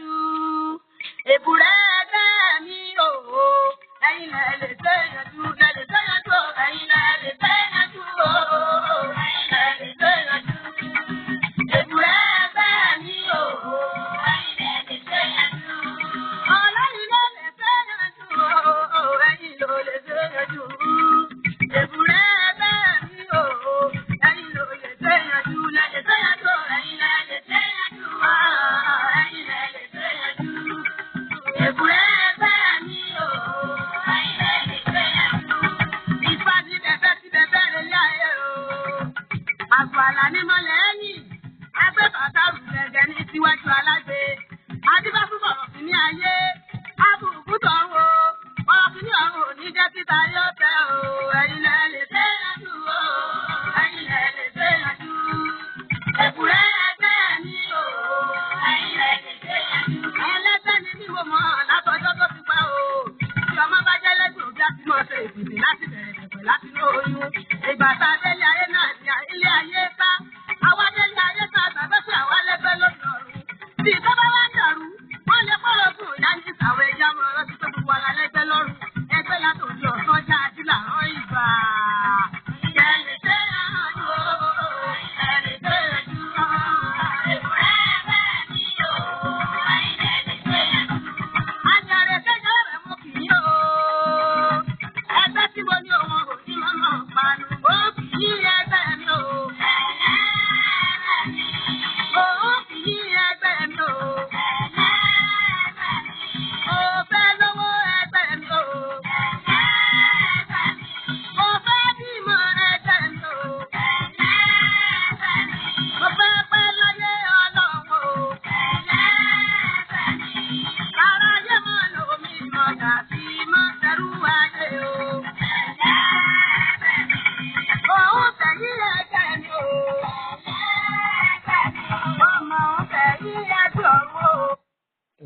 yanjú. Èbúrẹ́ ẹgbẹ́ mi o, ẹ̀yin lẹ lè ṣe yanjú, lẹ lè ṣe yanjú o, ẹ̀yin lẹ lè ṣe yanjú o, ẹ̀yin lẹ lè ṣe yanjú. Èbúrẹ́ ẹgbẹ́ mi o, ẹ̀yin lẹ lè ṣe yanjú. Ọlọ́run ló lè ṣe yanjú o, ẹ̀yin ló lè ṣe yanjú. Èbúrẹ́ ẹgbẹ́ mi o, ẹ̀yin ló lè ṣe yanjú, lẹ lè ṣe yanjú o, ẹ̀yin lẹ lè ṣe yanjú o, ẹ̀yin lẹ lè ṣe yanjú. Èbúrẹ́ ẹgbẹ́ mi o, ẹ̀yin lẹ lè ṣe yanjú. Ifá ti bẹ̀bẹ̀ ti bẹ̀bẹ̀ lé ní ayé o. Àgbò àlà ní mọ́lẹ̀ ẹ̀yìn. Agbẹ́bàtà rùgẹ̀gẹ̀ ní síwájú alágbe. Adíbá fún bọ̀rọ̀ sí ní ayé. Abùkù tọ̀run o. Bọ̀rọ̀ sí ní ọ̀run ò ní jẹ́ títa yóò tẹ o. Ẹ̀yin lẹ lè ṣe yanjú o. Ẹ̀yin lẹ lè ṣe yanjú. Èbúrẹ́ ẹgbẹ́ mi o. Ẹ̀yin lẹ lè ṣe yanjú. Ẹlẹ́gbẹ́ ni mí mo mọ̀ látọjọ́ tó ti pẹ́ o. Tí ọmọ bá jẹ́ lẹ́gbẹ̀ẹ́ òbí á ti mọ̀ ṣe ìdìbò láti bẹ̀rẹ̀ pẹ̀pẹ̀ láti inú oyún. Ìgbà tá a délé ayé náà ní ilé ayé ká. Àwa délé ayé ká bàbá sí àwa lẹ́gbẹ́ lónìí ọ̀run. Bí ìtọ́ bá wá dàrú, wọ́n lè pọ̀rọ̀ fún ìyá ní ìsàwọ̀ ẹja mọ̀ ọ́rọ́ tí tó gbogbo ara lẹ́gbẹ́ lọ́rùn. Ẹgbẹ́ látòjú ọ̀sán já ajílà rán ìgbà. Ẹ̀lẹ́ tẹ́ ẹ̀rọ ẹ̀lẹ́ tẹ́ ẹ̀jú. Èbúrẹ́ ẹgbẹ́ mi o, ẹ̀yin lẹ lè ṣe yanjú. Àjàrẹ̀ kẹ́kẹ́ rẹ̀ mú kì í o. Ẹgbẹ́ tí mo ní òun ò ní mọ́mọ́ panu. Ó kì í ẹgbẹ́ mi o. Ó kì í ẹgbẹ́ mi o. Mo fẹ́ lówó ẹgbẹ́ mi o. Mo fẹ́ bímọ ẹgbẹ́ mi o. Mo fẹ́ pẹ́ láyé ọlọ́run o. Aráyé máa lò mí mọ̀gà sí mọ́ tẹrú ayé o. Òun tẹ̀yí ẹgbẹ́ mi o. Ọmọ òun tẹ̀yí ẹgbẹ́ ọ̀run o.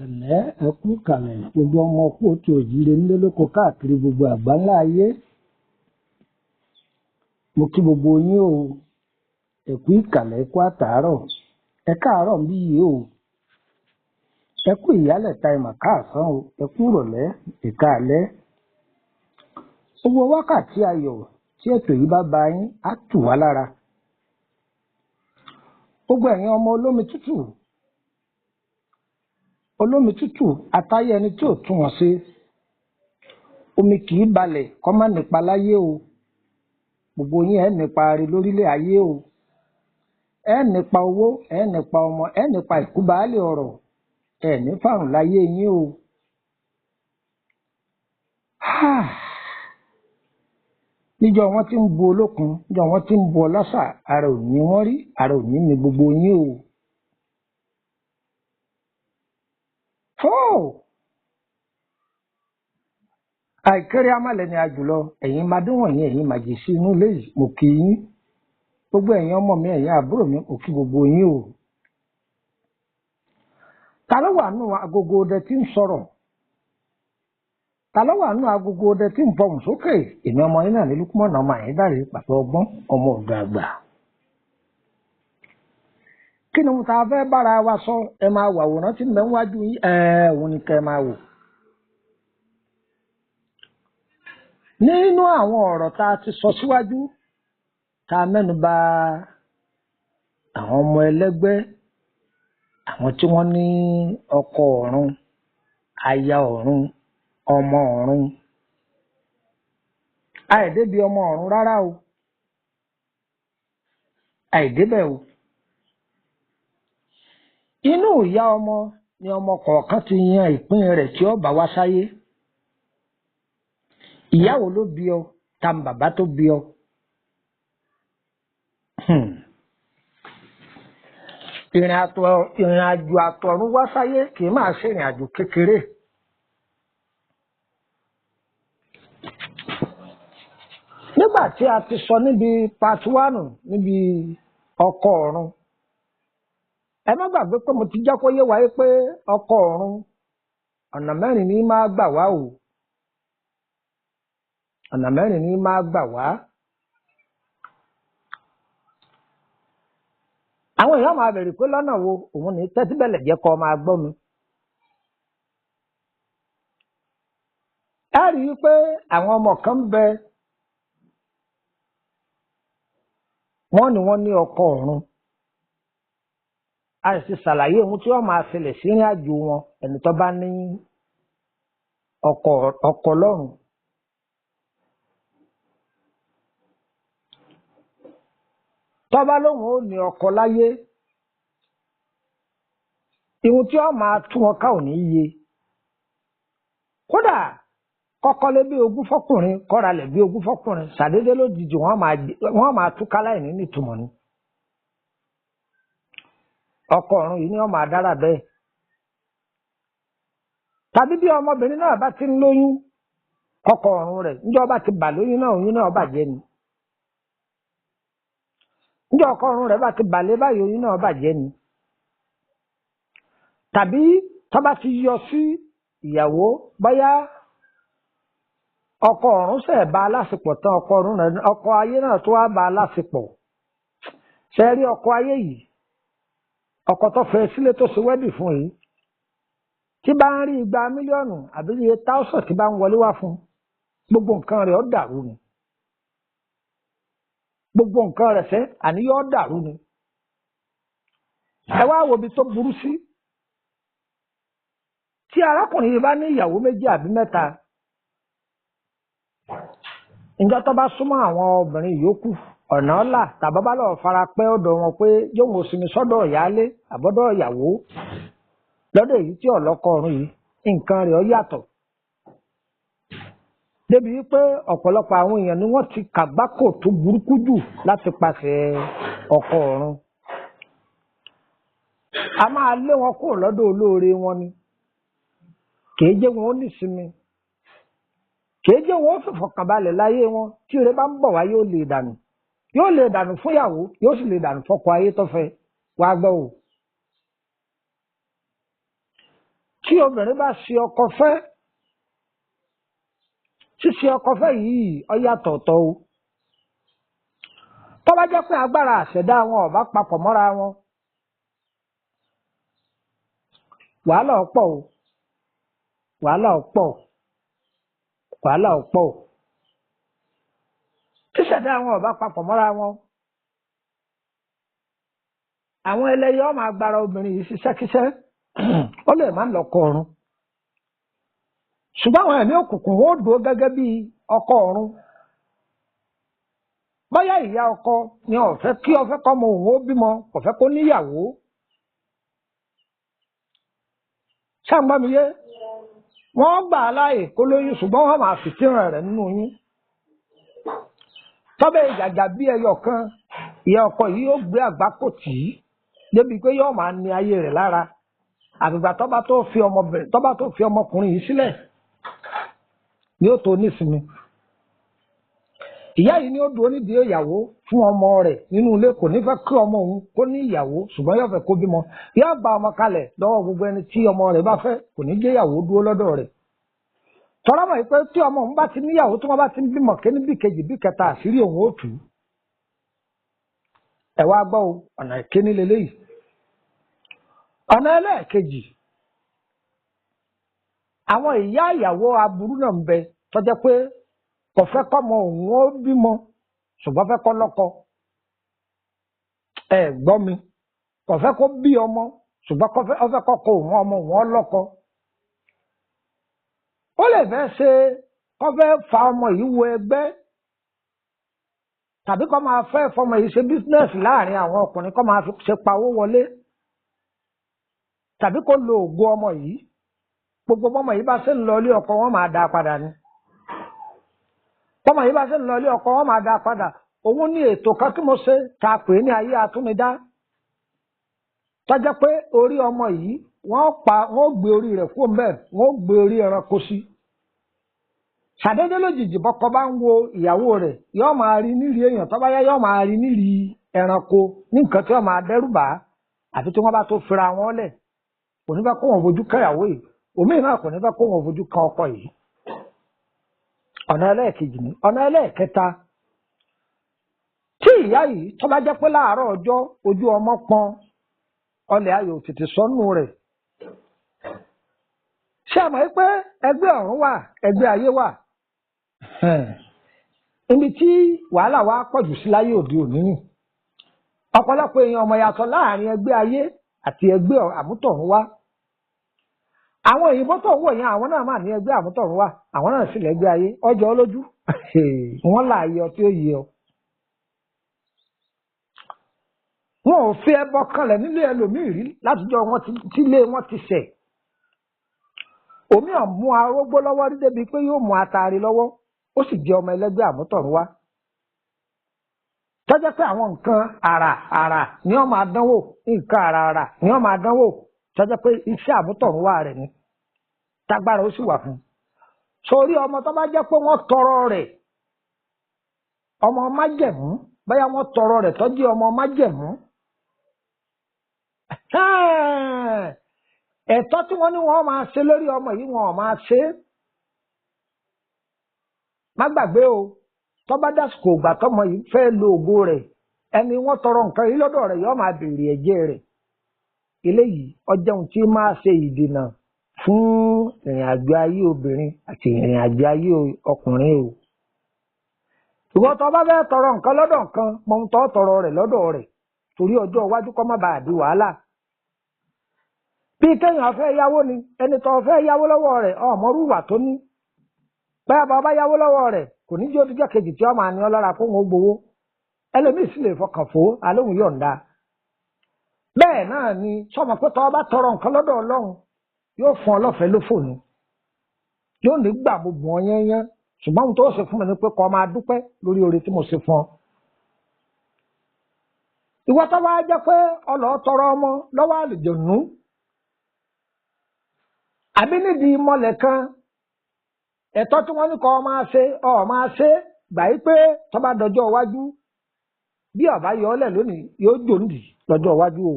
Ẹ̀lẹ́, ẹ kú kàlẹ̀, gbogbo ọmọ kóòtù òjíire nílé lóko káàkiri gbogbo àgbáńlá ayé. Mo kí gbogbo yín o. Ẹ kú ìkàlẹ̀, ẹ kú àtàárọ̀, ẹ káàárọ̀ ń bí yìí o. Ẹ kú ìyálẹ̀ta, ìmọ̀ káàsán o. Ẹ kú ìrọ̀lẹ́, ìka alẹ́. Gbogbo wákàtí ayọ̀ tí ètò yìí bá ba yín á tù wá lára. Gbogbo ẹ̀yin ọmọ olómi tútù, olómi tútù àtayé ẹni tí ò tún wọn ṣe, omi kì í balẹ̀ kọ́ má nípa láyé o. Gbogbo yín ẹ̀ nípa rí lórílẹ̀ ayé o. Ẹ̀ nípa owó, ẹ̀ nípa ọmọ, ẹ̀ nípa ìkúbaálé ọ̀rọ̀, ẹ̀ ní fàrùn láyé yín o. Níjọ́ wọn ti ń bu olókun, níjọ́ wọn ti ń bu ọlọ́ṣà, ara ò ní wọ́n rí, ara ò ní ní gbogbo yín o. Tó àìkéré amálẹ̀ ni àjùlọ, ẹ̀yin máa dún wọ̀nyí, ẹ̀yin màjèṣí inú ilé yìí, mo kí yín. Gbogbo ẹ̀yin ọmọ mi, ẹ̀yin àbúrò mi, mo kí gbogbo yín o. Ta ló wà nù agogo ọdẹ tí ń sọ̀rọ̀? Ta ló wà nù agogo ọdẹ tí ń fọhùn sókè? Èmi ọmọ yín náà ní Lúkúmọ̀nà ọmọ Àyíndàrè, pàtó ọgbọ́n ọmọ ọ̀dọ̀ àgbà. Kí ni mo ta fẹ́ bára wa sọ? Ẹ máa wò àwòrán tí ń bẹ níwájú yín, ẹ òun ni kẹ́ ẹ máa wò. Nínú àwọn ọ̀rọ̀ tá a ti sọ síwájú, tá a mẹ́nu bà àwọn ọmọ ẹlẹ́gbẹ́, àwọn tí wọ́n ní ọkọ ọ̀run, aya ọ̀run, ọmọ ọ̀run. Àìdébi ọmọ ọ̀run rárá o, àìdébẹ̀ o. Inú ìyá ọmọ ni ọmọ kọ̀ọ̀kan ti yan ìpín rẹ̀ tí ó bá wá sáyé. Ìyá wo ló bí ọ? Ta ni bàbá tó bí ọ? Ìrìn àjò àtọ̀run wá sáyé kì í máa ṣe ìrìn àjò kékeré. Nígbà tí a ti sọ níbi part one níbi ọkọ ọ̀run, ẹ má gbàgbé pé mo ti jẹ́ kó yé wa pé ọkọ ọ̀run ọ̀nà mẹ́rin ní máa gbà wá o. Ọ̀nà mẹ́rin ní máa gbà wá. Àwọn èèyàn máa bèrè pé lọ́nà wo òun ní tẹ́tí bẹ̀lẹ̀ jẹ́ kó máa gbọ́ mi. Ẹ rí i pé àwọn ọmọ kan ń bẹ, wọ́n ní wọ́n ní ọkọ ọ̀run. A sì ṣàlàyé ohun tí wọ́n máa ṣẹlẹ̀ sí ìrìn àjò wọn ẹni tó bá ní ọkọ lọ́run. Tó bá lóun ó ní ọkọ láyé, ihun tí wọ́n máa tú wọn ká ò ní yé. Kódà kọ́kọ́lé bí ogún fọ́kùnrin, kọ́ralẹ̀ bí ogún fọ́kùnrin, ṣàdédé lójijì wọ́n máa túká láìní nítumọ̀ ni. Ọkọ ọ̀run yìí ni wọ́n máa dára bẹ́ẹ̀. Tàbí bí ọmọbìnrin náà bá ti ń lóyún, kọ́kọ́ ọ̀run rẹ̀ níjọ́ bá ti bà lóyún náà, oyún náà bàjẹ́ ni. Níjọ́ ọkọ ọ̀run rẹ̀ bá ti bà lé báyìí, oyún náà bàjẹ́ ni. Tàbí tó bá ti yọ sí ìyàwó, bóyá ọkọ ọ̀run ṣẹ̀ bá aláṣepọ̀ tán, ọkọ ọ̀run rẹ̀, ọkọ ayé náà tó wá bá aláṣepọ̀. Ṣé rí ọkọ ayé yìí, ọkọ tó fẹ́ sílé tó ṣe wẹ́dì fún yìí, tí bá ń rí igba mílíọ̀nù àbí iye táùsàn tí bá ń wọlé wá fún, gbogbo nǹkan rẹ̀ ó dàrú ni. Gbogbo nǹkan rẹ̀ sẹ́ àní yóò dàrú ni. Ẹ wá wo ibi tó burú sí. Tí arákùnrin yìí bá ní ìyàwó méjì àbí mẹ́ta, ǹjọ́ tó bá súnmọ́ àwọn obìnrin yòókù ọ̀nà ọ̀la tàbí bá lọ́ọ́ fara pẹ́ ọ̀dọ̀ wọn pé yóò wọ́n sinmi sọ́dọ̀ ìyáálé àbọ́dọ̀ ìyàwó lọ́dọ̀ èyí tí ọ̀lọ́kọ ọ̀run yìí, nǹkan rẹ̀ ó yàtọ̀. Débi wípé ọ̀pọ̀lọpọ̀ àwọn èèyàn ni wọ́n ti kàgbákò tó burúkú jù láti pàṣẹ ọkọ ọ̀run. A máa lé wọn kúrò lọ́dọ̀ olóore wọn ni. Kìí jẹ́ wọn ó nísinmi. Kìí jẹ́ wọn ó fìfọ̀kànbalẹ̀ láyé wọn. Tí ire bá ń bọ̀ wá yóò lè dànù. Yóò lè dànù fúnyàwó, yóò sì lè dànù fọ́kọ ayé tó fẹ́. Wá gbọ́ o. Tí obìnrin bá ṣe ọkọ fẹ́, ṣíṣe ọkọ fẹ́ yìí ó yàtọ̀ ọ̀tọ̀ o. Tó bá jẹ́ pé agbára àṣẹdá wọn ò bá papọ̀ mọ́ra wọn, wàhálà ọ̀pọ̀ o, wàhálà ọ̀pọ̀, wàhálà ọ̀pọ̀. Tíṣẹ̀dá wọn ò bá papọ̀ mọ́ra wọn, àwọn ẹlẹ́yẹ ó máa gbára obìnrin yìí ṣiṣẹ́kíṣẹ́, ó lè má lọ́kọ ọ̀run. Ṣùgbọ́n àwọn ẹ̀mí òkùnkùn ó dúró gẹ́gẹ́ bí ọkọ ọ̀run. Bóyá ìyá ọkọ ni ó fẹ́ kí ó fẹ́ kọ́mọ òun ó bímọ, kò fẹ́ kó níyàwó. Ṣé ń gbọ́ mi yé? Wọ́n gbà á láàyè kó lóyún, ṣùgbọ́n wọ́n máa fìtíràn rẹ̀ nínú oyún. Tọ́bẹ̀ ìjàjà bí ẹyọ kan, ìyá ọkọ yìí yóò gbé àgbákò tì í débi pé yóò máa ní ayé rẹ̀ lára. Àgbègbà tọ́ba tó fi ọmọbìnrin, tọ́ba tó fi ọmọkùnrin yìí sílẹ̀ ni ó tó nísinmi. Ìyá yìí ni ó dúró nídìí ìyàwó fún ọmọ rẹ̀ nínú ilé, kò ní fẹ́ kí ọmọ òun kó ní ìyàwó, ṣùgbọ́n yóò fẹ́ kó bímọ. Yóò gba ọmọ kalẹ̀ lọ́wọ́ gbogbo ẹni tí ọmọ rẹ̀ bá fẹ́, kò ní jẹ́ ìyàwó dúró lọ́dọ̀ rẹ̀. Tọ́lá mọ̀ pé tí ọmọ òun bá ti níyàwó, tí wọ́n bá ti ń bímọ kéní bí kejì bí kẹta, àṣírí òun ó tú. Ẹ wá gbọ́ o, ọ̀nà ìkíní leléyìí. Ọ̀nà ẹlẹ́ẹ̀kejì, àwọn ìyá ìyàwó aburú náà ń bẹ tó jẹ́ pé kò fẹ́ kọ́mọ òun ó bímọ, ṣùgbọ́n fẹ́ kó lọ́kọ. Ẹ gbọ́ mi, kò fẹ́ kó bí ọmọ, ṣùgbọ́n ó fẹ́ kọ́kọ́ òun ọmọ òun ó lọ́kọ. Ó lè fẹ́ ṣe kó fẹ́ fa ọmọ yìí wo ẹgbẹ́, tàbí kó máa fẹ́ fọmọ yìí ṣe bísínẹ́sì láàrin àwọn ọkùnrin, kó máa fi ṣe pawó wọlé, tàbí kó lo ògo ọmọ yìí. Gbogbo ọmọ yìí bá ṣe ń lọ ilé ọkọ, wọn máa dá a padà ni. Bọ́mọ yìí bá ṣe ń lọ ilé ọkọ, wọn máa dá a padà. Òun ní ètò kan tí mo ṣe ta pè ní ayé atúnidá, tó jẹ́ pé orí ọmọ yìí wọ́n pa, wọ́n gbé orí rẹ̀ kúrò ńbẹ̀, wọ́n gbé orí ẹranko sí. Ṣàdédé lójijì bọ́kọ bá ń wo ìyàwó rẹ̀, yóò máa rí nírí èèyàn, tó bá yá yóò máa rí nírí ẹranko, ní nǹkan tí wọ́n máa dẹ́rù bà á, àfi tí wọ́n bá tó fira wọn lẹ̀. Kò ní fẹ́ kó wọn fojú kan ìyàwó yìí, òmíì náà kò ní fẹ́ kó wọn fojú kan ọkọ yìí. Ọ̀nà ẹlẹ́ẹ̀kejì ni. Ọ̀nà ẹlẹ́ẹ̀kẹta, tí ìyá yìí tó bá jẹ́ pé láàárọ̀ ọjọ́ ojú ọmọ pọn, ọlẹ̀ ayò tètè sọ́nù rẹ̀. Ṣé Ṣé ẹ mọ̀ pé ẹgbẹ́ ọ̀run wà, ẹgbẹ́ ayé wà? Ibi tí wàhálà wa pọ̀jù sí láyé òde òní nì. Ọ̀pọ̀lọpọ̀ èèyàn ọmọ yàtọ̀ láàrin ẹgbẹ́ ayé àti ẹgbẹ́ àmútọ̀run wá. Àwọn òyìnbó tó ń wò yẹn, àwọn náà mà ní ẹgbẹ́ àmútọ̀run wá, àwọn náà sì lẹ́gbẹ́ ayé. Ọjọ́ lójú wọ́n láàyè ọ tí ó yẹ ọ. Wọn ò fi ẹbọ kanlẹ̀ nílé ẹlòmíì rí látijọ́ wọn tílé wọn ti ṣẹ̀. Omi ò mú arógbó lọ́wọ́ rí débi pé yóò mú atari lọ́wọ́, ó sì jẹ́ ọmọ ẹlẹ́gbẹ́ àmútọ̀run wá. Tọ́jọ́ pé àwọn nǹkan àrà àrà ni wọ́n máa dánwò, nǹkan àrà àrà ni wọ́n máa dánwò, tọ́jọ́ pé iṣẹ́ àmútọ̀run wá rẹ̀ ni, tágbára ó sì wà fún un. Sórí ọmọ tó bá jẹ́ pé wọ́n tọrọ rẹ̀, ọmọ májẹ̀mú, bóyá wọ́n tọrọ rẹ̀ tọ́jú ọmọ májẹ̀mú. Ẹ̀tọ́ tí wọ́n ní wọ́n máa ṣe lórí ọmọ yìí, wọ́n máa ṣe é. Má gbàgbé o, tó bá dásìkò ìgbà tọmọ yìí fẹ́ lo ògo rẹ̀, ẹni wọ́n tọrọ nǹkan yìí lọ́dọ̀ rẹ̀ yóò máa béèrè ẹ̀jẹ̀ rẹ̀. Eléyìí ọjọ́ ohun tí máa ṣe ìdènà fún ìrìn àjò ayé obìnrin àti ìrìn àjò ayé ọkùnrin o. Ìwọ tó bá fẹ́ tọrọ nǹkan lọ́dọ̀ nǹkan, mọ ohun tó tọrọ rẹ̀ lọ́dọ̀ rẹ̀, torí ọjọ́ iwájú kó má bàa di wàhálà. Bí kéèyàn fẹ́ yáwó ni, ẹni tó fẹ́ yáwó lọ́wọ́ rẹ̀ ọmọrú ìwà tó ní. Báyà bá yáwó lọ́wọ́ rẹ̀, kò ní jẹ́ odijọ́ kejì tí ó máa ní ọ lára kó wọn gbowó. Ẹlòmíì sì lè fọkàn fò alóhùn yọ̀ǹda. Bẹ́ẹ̀ náà ni sọmọ pé tó bá tọrọ nǹkan lọ́dọ̀ Ọlọ́run, yóò fún ọ lọ́fẹ̀ẹ́ lófò ni. Yóò ní gbà mo bùn ọ yányán, ṣùgbọ́n ohun tó ṣe fún mi ni pé kó máa dúpẹ́ lórí oore tí mo ṣe fún ọ. Ìwọ tó bá jẹ́ pé ọlọ́ọ̀ tọrọ ọmọ lọ́wọ́ àlùjọ̀nú, àbí nídìí mọ̀lẹ̀ kan, ẹ̀tọ́ tí wọ́n ní kó máa ṣe ọ máa ṣe, gbà yí pé tó bá dọjọ́ iwájú, bí ọba yọ ọ́ lẹ̀ lónìí yóò jòǹdì lọ́jọ́ iwájú o.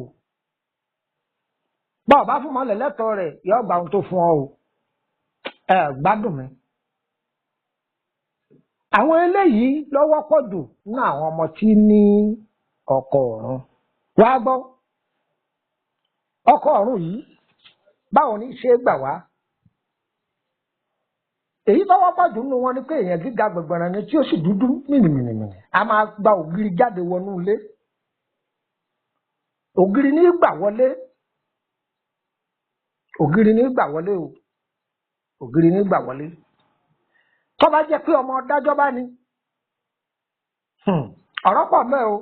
Bá ọba fún mọ̀lẹ̀ lẹ́tọ̀ọ́ rẹ̀, yóò gba ohun tó fún ọ o. Ẹ gbádùn mi. Àwọn eléyìí lọ́wọ́ pọ̀ jù nínú àwọn ọmọ tí ní ọkọ ọ̀run. Wá gbọ́, ọkọ ọ̀run yìí báwo ni ṣe gbà wá? Èyí tó wọ́pọ̀ jù nínú wọn ni pé èèyàn gíga gbẹ̀gbẹ̀rẹ̀ ni tí ó sì dúdú mìnìmìnìmìnì. A máa gba ògiri jáde wọnú ilé. Ògiri ní gbà wọlé. Ògiri ní gbà wọlé o. Ògiri ní gbà wọlé. Tó bá jẹ́ pé ọmọ dájọ́ bá ní. Ọ̀rọ̀ pọ̀ mẹ́ o.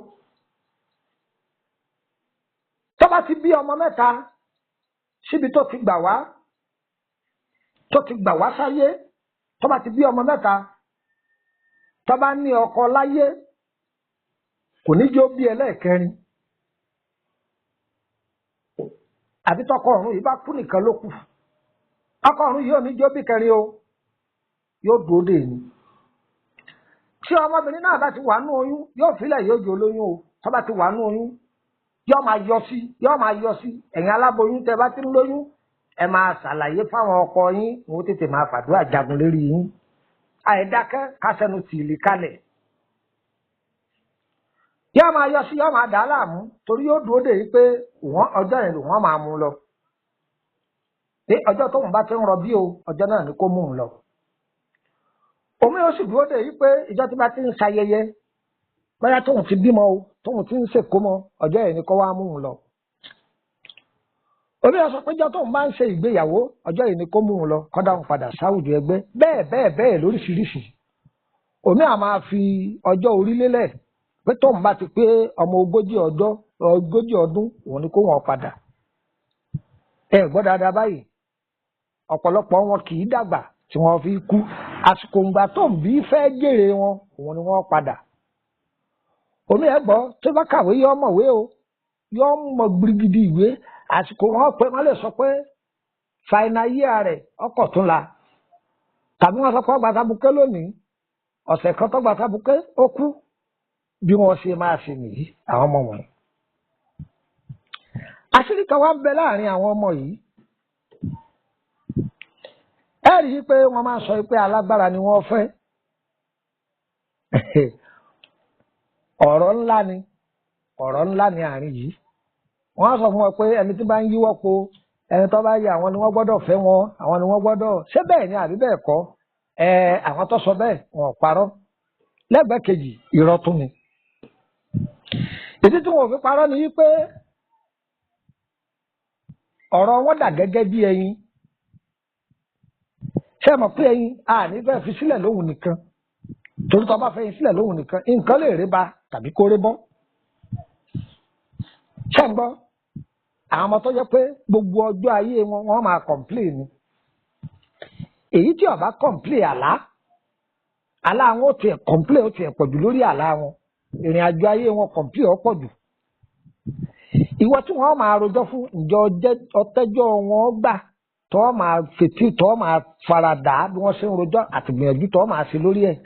Tó bá ti bí ọmọ mẹ́ta síbi tó ti gbà wá, tó ti gbà wá sáyé, tó bá ti bí ọmọ mẹ́ta, tó bá ní ọkọ láyé, kò ní jẹ́ ó bí ẹlẹ́ẹ̀kẹrin. Àbí tọkọ ọ̀run yìí bá kú nìkan ló kù. Ọkọ ọ̀run yìí ò ní jẹ́ ó bí kẹrin o, yóò dúró dè ní. Tí ọmọbìnrin náà bá ti wà nú oyún, yóò filẹ̀ yóò jẹ́ olóyún o. Tó bá ti wà nú oyún, yóò máa yọ sí, yóò máa yọ sí. Ẹ̀yin aláboyún tẹ́ bá ti ń lóyún, ẹ máa ṣàlàyé fáwọn ọkọ yín, wọn ó tètè máa fàdúrà jagun lérí yín. Àìdákẹ́ kásẹ̀nu tìlì kalẹ̀. Yóò máa yọ sí, yóò máa dà á láàmú, torí yóò dúró dè yí pé wọ́n ọjọ́ yẹn wọ́n máa mú lọ. Pé ọjọ́ tóun bá ti ń rọbí o, ọjọ́ náà ni kó mú un lọ. Omi ó sì dúró dè yí pé ìjọ tí bá ti ń ṣayẹyẹ, bóyá tóun ti bímọ o, tóun ti ń ṣèkómọ, ọjọ́ yẹn ni kó wá mú un lọ. Omi ó sọ pé ìjọ tóun bá ń ṣe ìgbéyàwó, ọjọ́ yẹn ni kó mú un lọ, kó dáhùn padà sáwùjọ ẹgbẹ́, bẹ́ẹ̀ bẹ́ẹ̀ bẹ́ẹ̀ lóríṣiríṣi. Omi á máa fi ọjọ́ orí lélẹ̀ pé tóun bá ti pé ọmọ 40 ọjọ́, 40 ọdún, òun ni kó wọn padà. Ẹ gbọ́ dáadáa báyìí, ọ̀pọ̀lọpọ̀ wọn kì í dàgbà tí wọ́n fi kú. Àsìkò ìgbà tó ń bí fẹ́ jèrè wọn, òun ni wọ́n padà. Omi ẹ gbọ́, tó bá kàwé yọ mọ̀wé o, yọ mọ̀ gbirigidi ìwé. Àsìkò wọn pé wọ́n lè sọ pé final year rẹ̀ ọkọ̀ tún la. Tàbí wọ́n sọ pé ọgbà sábùké lónìí, ọ̀sẹ̀ kan tó gbà sábùké ó kú. Bí wọ́n ṣe máa ṣe nìyí àwọn ọmọ wọ̀nyí. Àṣírí kan wá ń bẹ láàrin àwọn ọmọ yìí. Ẹ rí i pé wọ́n máa ń sọ pé alágbára ni wọ́n fẹ́. Ọ̀rọ̀ ńlá ni, ọ̀rọ̀ ńlá ni àárín yìí. Wọ́n á sọ fún wọn pé ẹni tí bá ń yíwọ́ po, Ẹni tó bá yẹ àwọn ni wọ́n gbọ́dọ̀ fẹ́ wọn, àwọn ni wọ́n gbọ́dọ̀ ṣé bẹ́ẹ̀ ni àbí bẹ́ẹ̀ kọ́? Ẹ àwọn tó sọ bẹ́ẹ̀ wọn ò parọ́. Lẹ́gbẹ̀ẹ́ kejì, irọ́ tún ni. Ìdí tí wọn ò fi parọ́ ni wípé ọ̀rọ̀ wọn dà gẹ́gẹ́ bí ẹyin. Ṣé ẹ mọ̀ pé ẹyin a ní fẹ́ fi sílẹ̀ lóhùn nìkan? Torí tó bá fẹ́ yín sílẹ̀ lóhùn nìkan, nǹkan lè rí ba tàbí kó rí bọ́. Ṣé ń gbọ́? Àwọn ọmọ tó jẹ́ pé gbogbo ọjọ́ ayé wọn wọ́n máa complain ni. Èyí tí ó bá complain àlá, àlá wọn ó tiẹ̀ complain, ó tiẹ̀ pọ̀jù lórí àlá wọn. Ìrìn àjò ayé wọn complain ó pọ̀jù. Ìwọ tí wọ́n máa rojọ́ fún, ǹjọ́ ọtẹ́jọ́ wọn gbà tọ́ máa fetí, tọ́ máa faradà bí wọ́n ṣe ń rojọ́ àti gbìyànjú tọ́ máa ṣe lórí ẹ̀.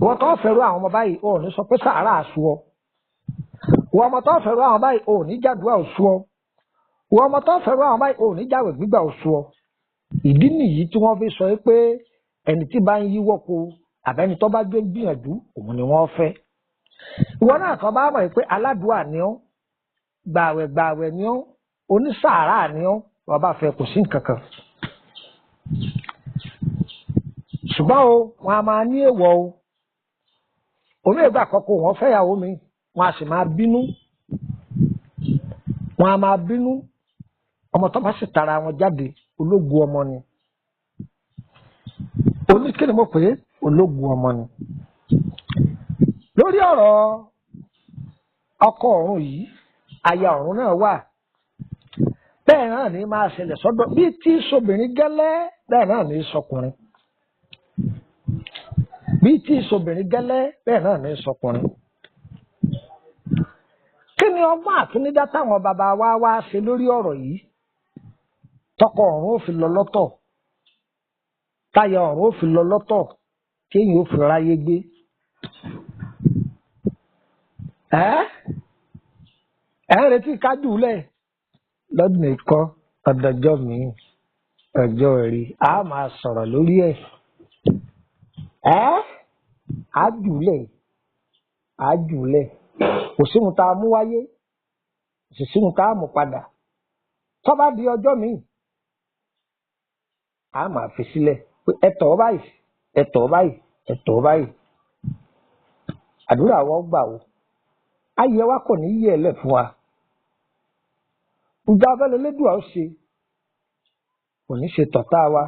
Ìwọ tó fẹ́rù àwọn ọmọ báyìí, ò ní sọ pé sàárà àṣù ọ. Ìwọ ọmọ tó fẹ́rù àwọn báyìí, ò ní jàdúrà òṣù ọ. Ìwọ ọmọ tó fẹ́rù àwọn báyìí, ò ní jáwèé gbígbà òṣù ọ. Ìdí nìyí tí wọ́n fi sọ pé ẹni tí bá ń yíwọ́ ko àbẹ́ni tó bá gbé gbìyànjú òun ni wọ́n fẹ́. Ìwọ náà tó bá mọ̀ pé aládùúà ni ọ́, gbàwẹ̀ gbàwẹ̀ ni ọ́, onísàárà ni ọ́, wọ́n bá fẹ́ kò sí nǹkan kan. Ṣùgbọ́n o, wọn a máa ní èèwọ̀ o. Omi ìgbà àkọ́kọ́ wọn fẹ́yàwó mi, wọn a sì máa bínú. Wọn a máa bínú. Ọmọ tó bá sì tara wọn jáde, ológun ọmọ ni. Oníkíni mo pè é, ológun ọmọ ni. Lórí ọ̀rọ̀ ọkọ ọ̀run yìí, aya ọ̀run náà wà. Bẹ́ẹ̀ náà ní máa ṣẹlẹ̀ sọ́dọ̀ bí tí sobìnrin gẹ́lẹ́, bẹ́ẹ̀ náà ní sọkùnrin. Bí tí sobìnrin gẹ́lẹ́, bẹ́ẹ̀ náà ní sọkùnrin. Kí ni ọgbọ́n àtúndá táwọn bàbá wa wá ṣe lórí ọ̀rọ̀ yìí? Tọkọ ọ̀run ó fi lọ lọ́tọ̀, táyà ọ̀run ó fi lọ lọ́tọ̀, kéèyàn ó fi ráyé gbé. Ẹ́ ẹ́ ń retí kájú lẹ̀ lọ́dún ìkọ́ ọ̀dọ̀jọ́ mi ọjọ́ rí a máa sọ̀rọ̀ lórí ẹ̀. Ẹ́ á jùlẹ̀, á jùlẹ̀, kò síhun tá a mú wáyé, kò sì síhun tá a mú padà. Tó bá di ọjọ́ mi, a máa fi sílẹ̀ pé ẹ tọ̀ báyìí, ẹ tọ̀ báyìí, ẹ tọ̀ báyìí. Àdúrà wa gbà o, ayé wa kò ní yẹ̀ lẹ̀ fún wa. Ìjà abẹ́lẹ̀ lédùá ó ṣe kò ní ṣe tọ̀tá wa.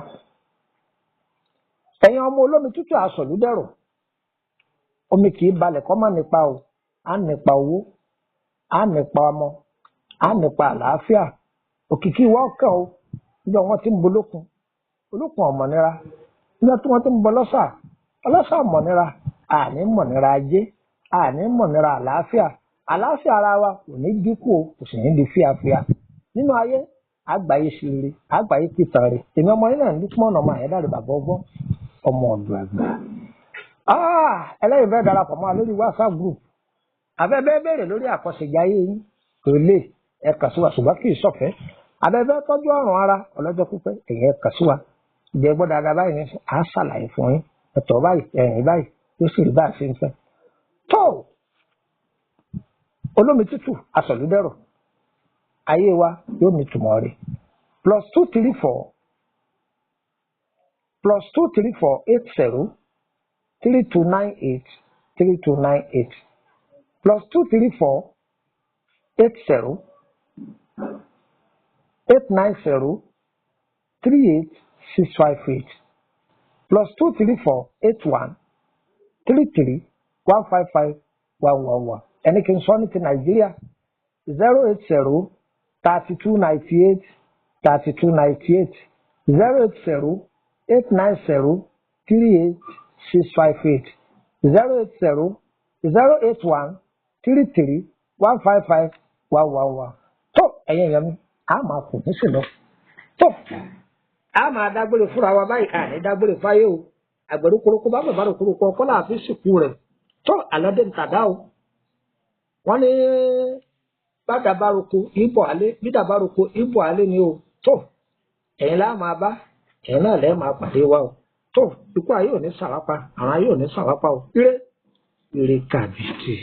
Ẹ̀yin ọmọ olómi tútù àsọ̀lúdẹ̀rọ̀, omi kì í balẹ̀ kọ́ má nípa o. Á nípa owó, á nípa ọmọ, á nípa àlàáfíà. Òkìkí wa kàn o. Níjọ́ wọn ti ń bolókun, olókun ọ̀mọ̀nira. Níjọ́ tí wọ́n ti ń bọ lọ́sà, ọlọ́sà ọ̀mọ̀nira. Àní mọ̀nira ajé, àní mọ̀nira àlàáfíà. Àlàáfíà ara wa kò ní dínkù o, kò sì ní di fíafíà. Nínú ayé, àgbáyé ṣe rere, àgbáyé pìtàn rere. Èmi ọmọ yín náà ní Lukman ọmọ Àyẹ́dàrè bàbá ọgbọ́n, ọmọ ọ̀dọ̀ àgbà. Ẹlẹ́yìn fẹ́ darapọ̀ mọ́ wa lórí WhatsApp group. Abẹ́bẹ́ béèrè lórí àkọsẹ̀jáyé yín, kò lè ẹ kàn sí wa, ṣùgbọ́n kì í ṣọ̀fẹ́. Abẹ́bẹ́ tọ́jú ọ̀rùn ara ọlọ́jọ́ pípẹ́, ẹ̀yìn ẹ kàn sí wa. Ìjẹ́ gbọ́ dáadáa báyìí ní à á ṣàlàyé fún yín. Ẹ̀tọ́ báyìí, ẹ̀yìn báyìí, ó sì rí bá a ṣe ń fẹ́. Tó olómi tútù asọ̀lúdẹ̀rọ̀, ayé wa yóò ní ìtumọ̀ rẹ̀. +234 +234 80 3298 3298 +234 80 890 38658 +234 81 33 155 111. Ẹni kí n sọ ní ti Nàìjíríà 080 32 98 32 98 080 890 38658 080 081 33 155 111. Tó ẹ̀yin èèyàn mi, a máa kò ní sí lọ. Tó a máa dágbére fúnra wa báyìí, àní dágbére fáyé o. Àgbẹ̀rù koroko bá bàbá rẹ̀ koroko ọkọ́ láàfin sìnkú rẹ̀. Tó àlọ́dé ń tàdá o. Wọ́n ní bàdàbàroko ìbọ̀ alẹ́, bídàbàroko ìbọ̀ alẹ́ ni o. Tó ẹ̀yin láà máa bá, ẹ̀yin náà lẹ́ẹ̀ máa pàdé wa o. Tó ikú ayé ò ní sàwápa, àrùn ayé ò ní sàwápa o. Ire ire kàbìtì.